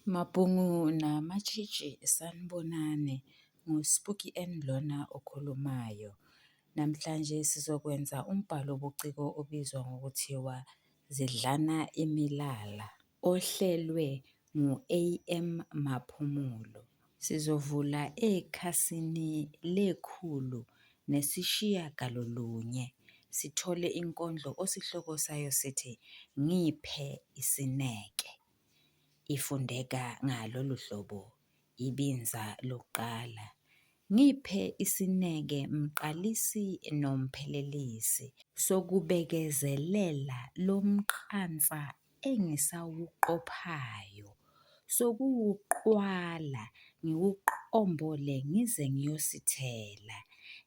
Mabhungu namatshitshi sanibonani, ngu-Spooky N lona okhulumayo. Namhlanje sizokwenza umbhalo buciko obizwa ngokuthiwa Zidlana Imilala, ohlelwe ngu-A_M Maphumulo. Sizovula ekhasini 109 sithole inkondlo osihloko sayo sithi, Ngiphe Isineke. Ifundeka ngalolu hlobo, ibinza lokuqala. Ngiphe isineke mqalisi nomphelelisi, sokubekezelela lo mqansa engisawuqophayo, sokuwuqwala ngiwuqombole ngize ngiyosithela.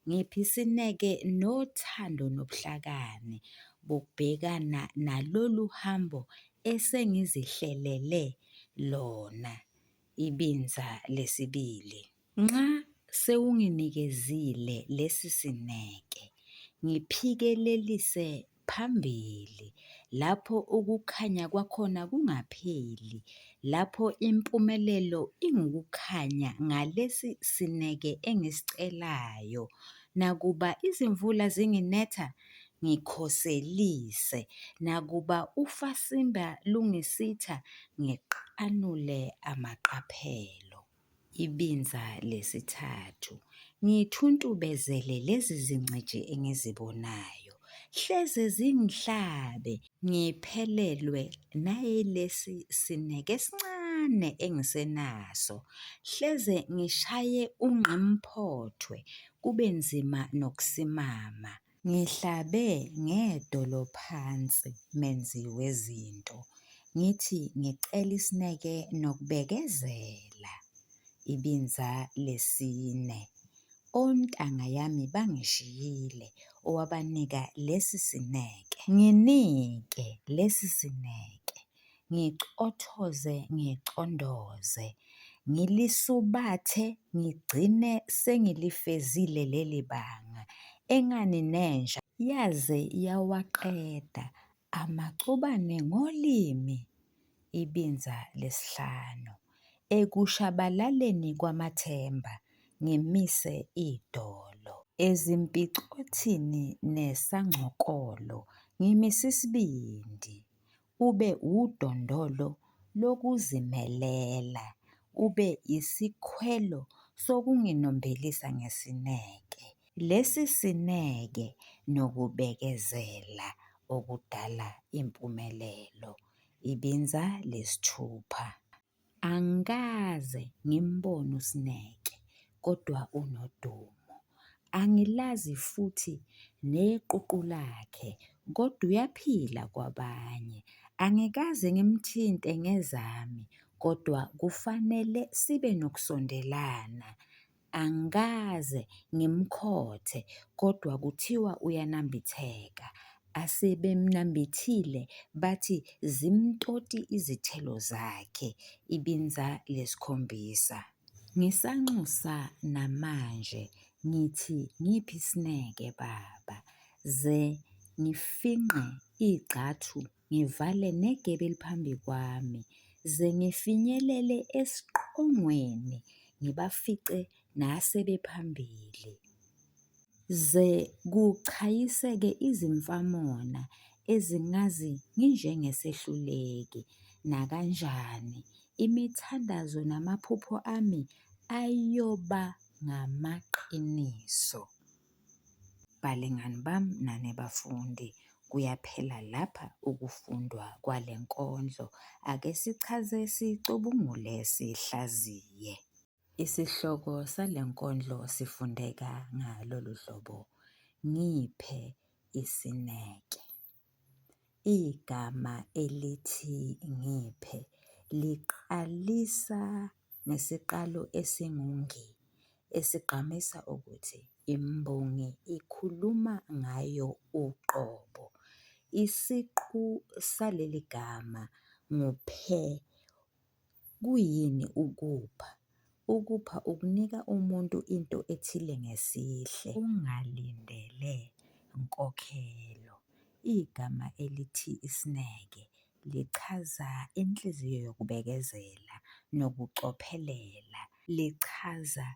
Ngiphe isineke nothando nobuhlakani bokubhekana nalolu hambo esengizihlelele lona. Ibinza lesibili. Nxa sewunginikezile lesi sineke, ngiphikelelise phambili lapho ukukhanya kwakhona kungapheli, lapho impumelelo ingukukhanya ngalesi sineke engisicelayo. Nakuba izimvula zinginetha, ngikhoselise, nakuba ufasimba lungisitha, ngiqanule amaqaphelo. Ibinza lesithathu, ngithuntubezele lezi zingciji engizibonayo, hleze zingihlabe ngiphelelwe nayilesi sineke esincane engisenaso, hleze ngishaye ungqimphothwe kube nzima nokusimama. Ngihlabe ngedolo phansi menzi wezinto, ngithi ngicela isineke nokubekezela. Ibinza lesine, ontanga yami bangishiyile owabanika lesi sineke. Nginike lesi sineke, ngicothoze ngicondoze, ngilisubathe ngigcine sengilifezile leli banga. Engani nenja yaze yawaqeda amachubane ngolimi. Ibinza lesihlanu, ekushabalaleni kwamathemba ngimise idolo. Ezimpicothini nesangcokolo ngimise isibindi. Ube udondolo lokuzimelela, ube isikhwelo sokunginombelisa ngesineke. Lesi sineke nokubekezela okudala impumelelo. Ibinza lesithupha. Angikaze ngimbone uSineke kodwa unodumo. Angilazi futhi neququ lakhe kodwa uyaphila kwabanye. Angikaze ngimthinte ngezami kodwa kufanele sibe nokusondelana. Angikaze ngimkhothe kodwa kuthiwa uyanambitheka. Asebemnambithile bathi zimtoti izithelo zakhe. Ibinza lesikhombisa. Ngisanxusa namanje ngithi ngiphe isineke baba, ze ngifingqe igxathu ngivale negebe eliphambi kwami, ze ngifinyelele esiqongweni ngibafice nasebephambili. Ze kuchayiseke izimfamona ezingazi nginjengesehluleki, nakanjani imithandazo namaphupho ami ayoba ngamaqiniso. Balingani bami nani bafundi, kuyaphela lapha ukufundwa kwale nkondlo. Ake sichaze sicubungule sihlaziye. Isihloko sale nkondlo sifundeka ngalolu hlobo, ngiphe isineke. Igama elithi ngiphe liqalisa ngesiqalo esingu-ngi esigqamisa ukuthi imbongi ikhuluma ngayo uqobo. Isiqu saleli gama ngu-phe. Kuyini ukupha? Ukupha ukunika umuntu into ethile ngesihle ungalindele nkokhelo. Igama elithi isineke lichaza inhliziyo yokubekezela nokucophelela. Lichaza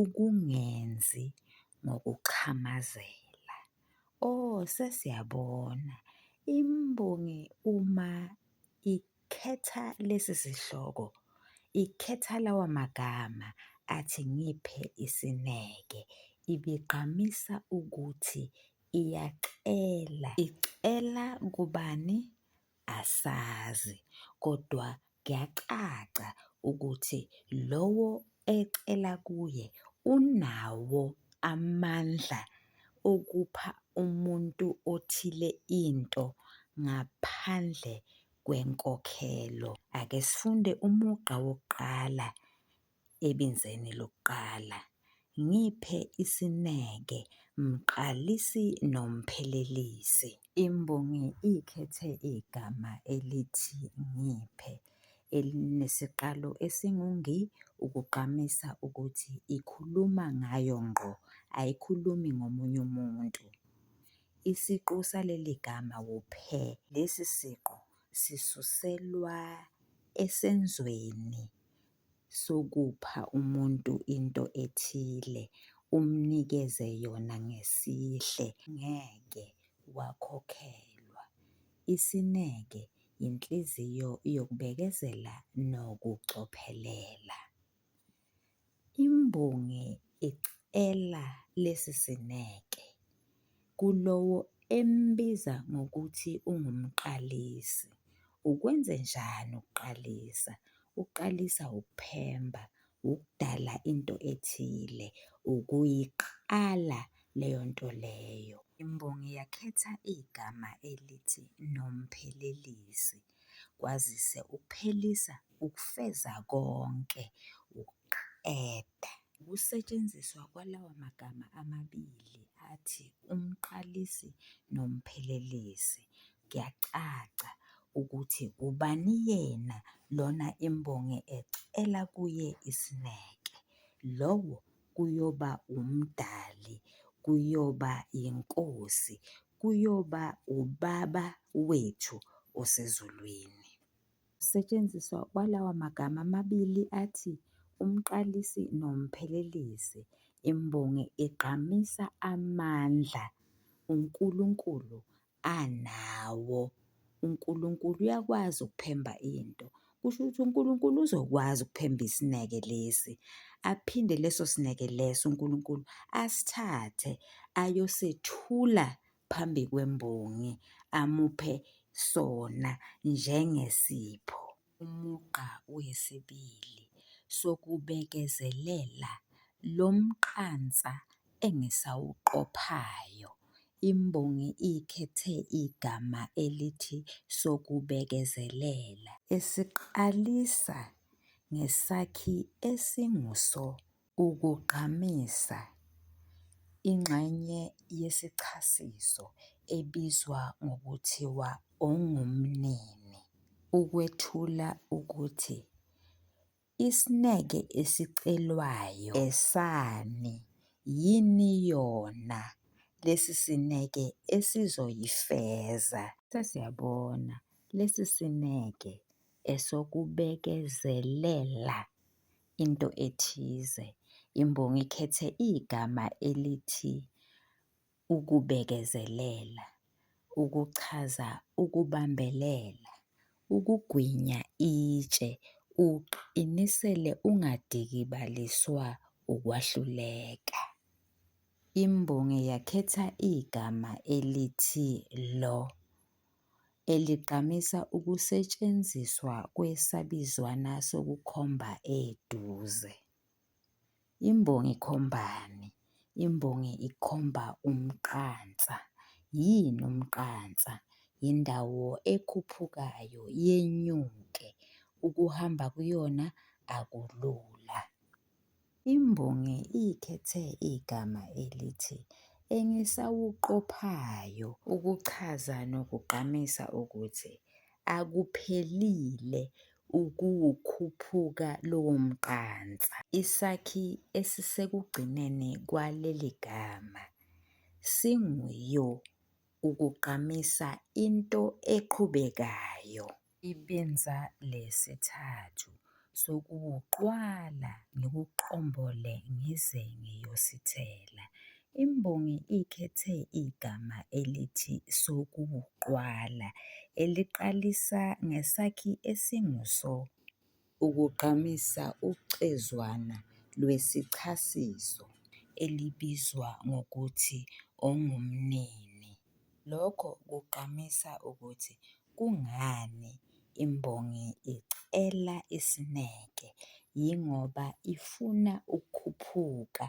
ukungenzi ngokuxhamazela. Oh sesiyabona, imbongi uma ikhetha lesi sihloko, ikhetha lawa magama athi ngiphe isineke, ibigqamisa ukuthi iyacela. Icela kubani? Asazi kodwa kuyacaca ukuthi lowo ecela kuye unawo amandla okupha umuntu othile into ngaphandle kwenkokhelo. Ake sifunde umugqa wokuqala ebinzeni lokuqala. Ngiphe isineke mqalisi nomphelelisi. Imbongi ikhethe igama elithi ngiphe elinesiqalo esingu-ngi ukugqamisa ukuthi ikhuluma ngayo ngqo ayikhulumi ngomunye umuntu. Isiqu saleli gama wu-phe, lesi siqu sisuselwa esenzweni sokupha umuntu into ethile umnikeze yona ngesihle ongeke wakhokhelwa. Isineke yinhliziyo yokubekezela nokucophelela. Imbongi icela lesi sineke kulowo embiza ngokuthi ungumqalisi. Ukwenzenjani ukuqalisa? Ukuqalisa ukuphemba, ukudala into ethile, ukuyiqala leyo nto leyo. Imbongi yakhetha igama elithi nomphelelisi kwazise ukuphelisa ukufeza konke, ukuqeda. Ukusetshenziswa kwalawa magama amabili athi umqalisi nomphelelisi kuyacaca ukuthi ubani yena lona imbongi ecela kuye isineke. Lowo kuyoba umdali, kuyoba inkosi, kuyoba ubaba wethu osezulwini. Ukusetshenziswa kwalawa magama amabili athi umqalisi nomphelelisi imbongi igqamisa amandla uNkulunkulu anawo. UNkulunkulu uyakwazi ukuphemba into, kusho ukuthi uNkulunkulu uzokwazi ukuphemba isineke lesi, aphinde leso sineke leso uNkulunkulu asithathe ayosethula phambi kwembongi amuphe sona njengesipho. Umugqa wesibili sokubekezelela lo mqansa engisawuqophayo. Imbongi ikhethe igama elithi sokubekezelela esiqalisa ngesakhi esingu-so ukugqamisa ingxenye yesichasiso ebizwa ngokuthiwa ongumnini. Ukwethula ukuthi isineke esicelwayo esani, yini yona lesi sineke esizoyifeza. Sesiyabona lesi sineke esokubekezelela into ethize. Imbongi ikhethe igama elithi ukubekezelela ukuchaza ukubambelela, ukugwinya itshe uqinisele ungadikibaliswa ukwahluleka. Imbongi yakhetha igama elithi lo eligqamisa ukusetshenziswa kwesabizwana sokukhomba eduze. Imbongi ikhombani? Imbongi ikhomba umqansa. Yini umqansa? Yindawo ekhuphukayo yenyuke, ukuhamba kuyona akulula. Imbongi ikhethe igama elithi engisawuqophayo ukuchaza nokugqamisa ukuthi akuphelile ukuwukhuphuka lowo mqansa. Isakhi esisekugcineni kwaleli gama singu-yo ukugqamisa into eqhubekayo. Ibinza lesithathu. Sokuwuqwala ngiwuqombole ngize ngiyosithela. Imbongi ikhethe igama elithi sokuwuqwala eliqalisa ngesakhi esingu-so ukugqamisa ucezwana lwesichasiso elibizwa ngokuthi ongumnini. Lokho kugqamisa ukuthi kungani imbongi icela isineke yingoba ifuna ukukhuphuka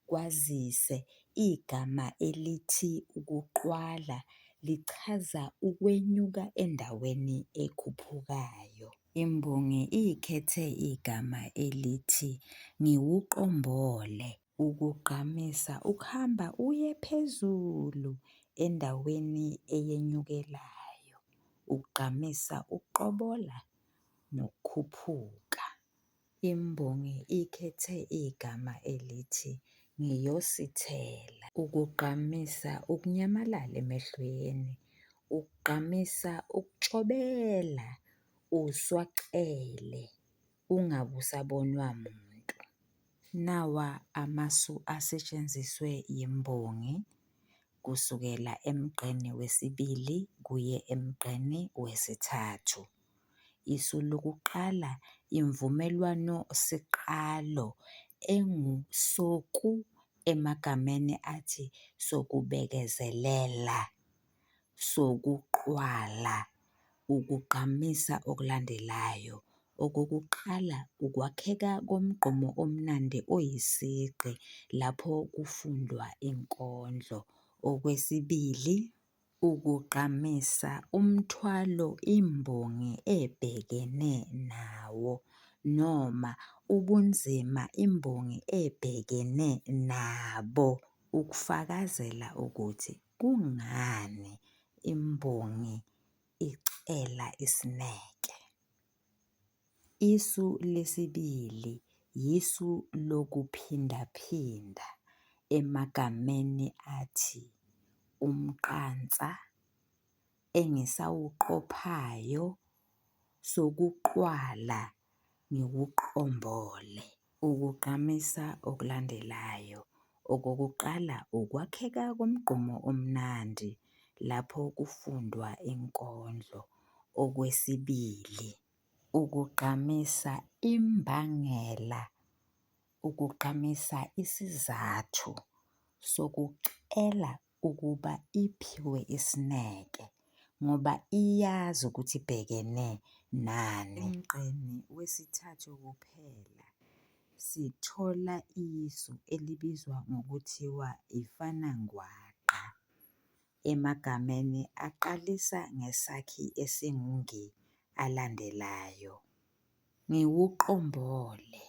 kwazise igama elithi ukuqwala lichaza ukwenyuka endaweni ekhuphukayo. Imbongi ikhethe igama elithi ngiwuqombole ukugqamisa ukuhamba uye phezulu endaweni eyenyukelayo, ukugqamisa ukuqobola nokukhuphuka. Imbongi ikhethe igama elithi ngiyosithela ukugqamisa ukunyamalala emehlweni, ukugqamisa ukutshobela uswakele ungabe usabonwa muntu. Nawa amasu asetshenziswe yimbongi kusukela emgqeni wesibili kuye emgqeni wesithathu. Isu lokuqala imvumelwano siqalo engu-soku emagameni athi sokubekezelela, sokuqwala ukugqamisa okulandelayo. Okokuqala, ukwakheka komgqumo omnandi oyisigqi lapho kufundwa inkondlo. Okwesibili, ukugqamisa umthwalo imbongi ebhekene nawo noma ubunzima imbongi ebhekene nabo ukufakazela ukuthi kungani imbongi icela isineke. Isu lesibili yisu lokuphindaphinda emagameni athi, umqansa, engisawuqophayo, sokuqwala ngiwuqombole. Ukugqamisa okulandelayo. Okokuqala, ukwakheka komgqumo omnandi lapho kufundwa inkondlo. Okwesibili, ukugqamisa imbangela, ukugqamisa isizathu sokucela ukuba iphiwe isineke ngoba iyazi ukuthi ibhekene nani. Emgqeni wesithathu kuphela sithola isu elibizwa ngokuthiwa ifanangwaqa emagameni aqalisa ngesakhi esingu-ngi alandelayo. Ngiwuqombole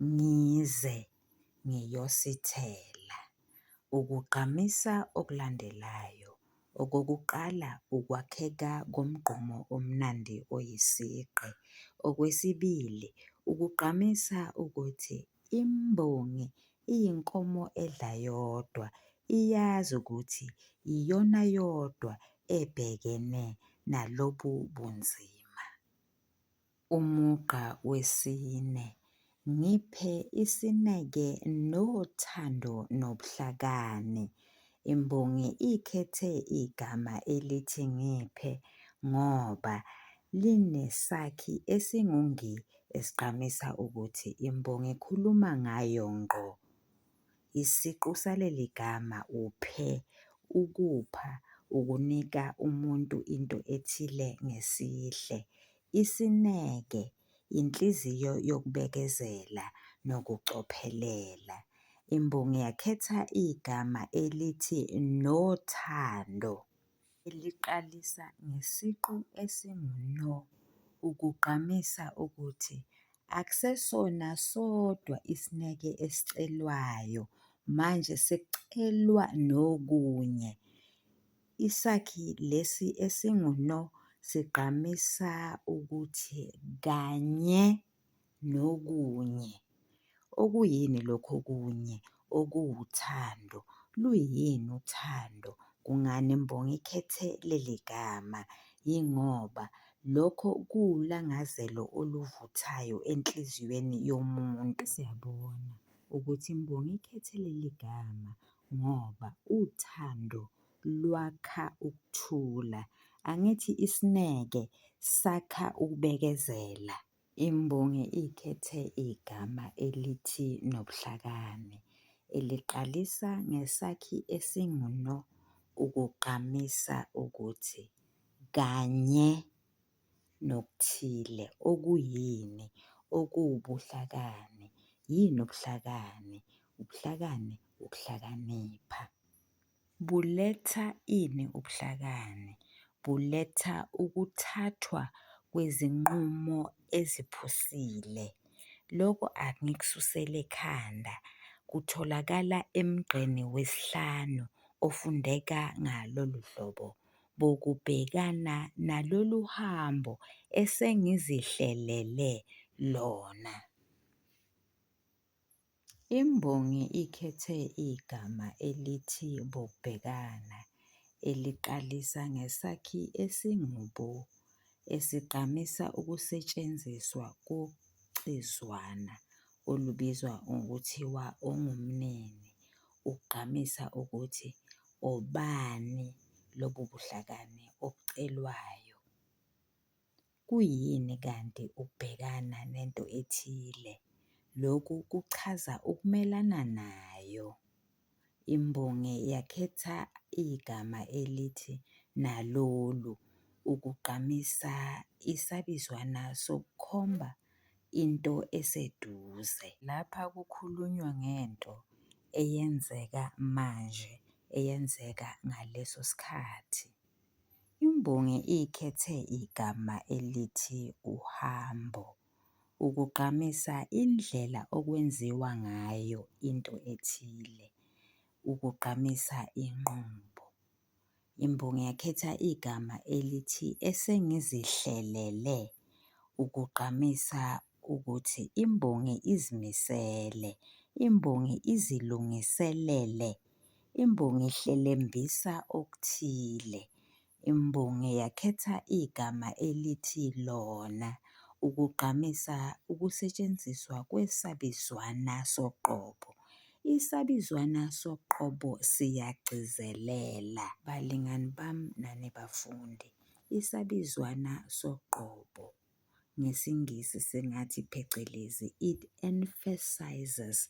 ngize ngiyosithela. Ukugqamisa okulandelayo. Okokuqala, ukwakheka komgqumo omnandi oyisigqi. Okwesibili, ukugqamisa ukuthi imbongi iyinkomo edla yodwa, iyazi ukuthi iyona yodwa ebhekene nalobu bunzima. Umugqa wesine, ngiphe isineke nothando nobuhlakani. Imbongi ikhethe igama elithi ngiphe ngoba linesakhi esingu-ngi esigqamisa ukuthi imbongi ikhuluma ngayo ngqo. Isiqu saleli gama uphe, ukupha, ukunika umuntu into ethile ngesihle. Isineke inhliziyo yokubekezela nokucophelela. Imbongi yakhetha igama elithi nothando eliqalisa ngesiqu esingu-no ukugqamisa ukuthi akusesona sodwa isineke esicelwayo manje sekucelwa nokunye. Isakhi lesi esingu-no sigqamisa ukuthi kanye nokunye. Okuyini lokho okunye? Okuwuthando. Luyini uthando? Kungani imbongi ikhethe leli gama? Yingoba Lokho kuwulangazelo oluvuthayo enhliziyweni yomuntu. Siyabona ukuthi imbongi ikhethe leli gama ngoba uthando lwakha ukuthula. Angithi isineke sakha ukubekezela. Imbongi ikhethe igama elithi nobuhlakani eliqalisa ngesakhi esingu-no ukugqamisa ukuthi kanye nokuthile okuyini? Okuwubuhlakani. Yini ubuhlakani? Ubuhlakani ukuhlakanipha. Buletha ini ubuhlakani? Buletha ukuthathwa kwezinqumo eziphusile. Lokhu angikususeli ekhanda kutholakala emgqeni wesihlanu ofundeka ngalolu hlobo, bokubhekana nalolu hambo esengizihlelele lona. Imbongi ikhethe igama elithi bokubhekana eliqalisa ngesakhi esingu-bo esigqamisa ukusetshenziswa kocezwana olubizwa ngokuthiwa ongumnini ukugqamisa ukuthi obani lobu buhlakani obucelwayo. Kuyini kanti ukubhekana nento ethile? Lokhu kuchaza ukumelana nayo. Imbongi yakhetha igama elithi nalolu ukugqamisa isabizwana sokukhomba into eseduze. Lapha kukhulunywa ngento eyenzeka manje, eyenzeka ngaleso sikhathi. Imbongi ikhethe igama elithi uhambo ukugqamisa indlela okwenziwa ngayo into ethile, ukugqamisa inqubo. Imbongi yakhetha igama elithi esengizihlelele ukugqamisa ukuthi imbongi izimisele, imbongi izilungiselele, imbongi ihlelembisa okuthile. Imbongi yakhetha igama elithi lona ukugqamisa ukusetshenziswa kwesabizwana soqobo. Isabizwana soqobo siyagcizelela. Balingani bami nani bafundi, isabizwana soqobo ngesiNgisi singathi phecelezi it emphasizes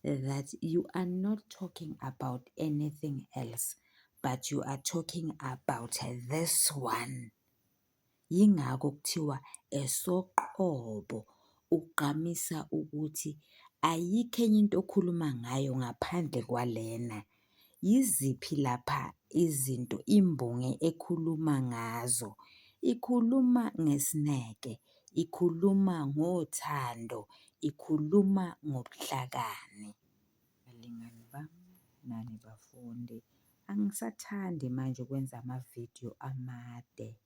that you are not talking about anything else but you are talking about this one. Yingakho kuthiwa esoqobo ukugqamisa ukuthi ayikho enye into okhuluma ngayo ngaphandle kwalena. Yiziphi lapha izinto imbongi ekhuluma ngazo? Ikhuluma ngesineke, ikhuluma ngothando, ikhuluma ngobuhlakani. Balingani bami nani bafundi, angisathandi manje ukwenza amavidiyo amade,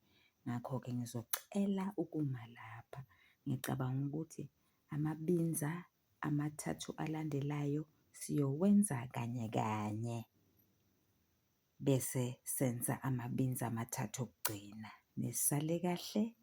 ngakho-ke ngizocela ukuma lapha. Ngicabanga ukuthi amabinza amathathu alandelayo siyowenza kanye kanye bese senza amabinza amathathu okugcina. Nisale kahle.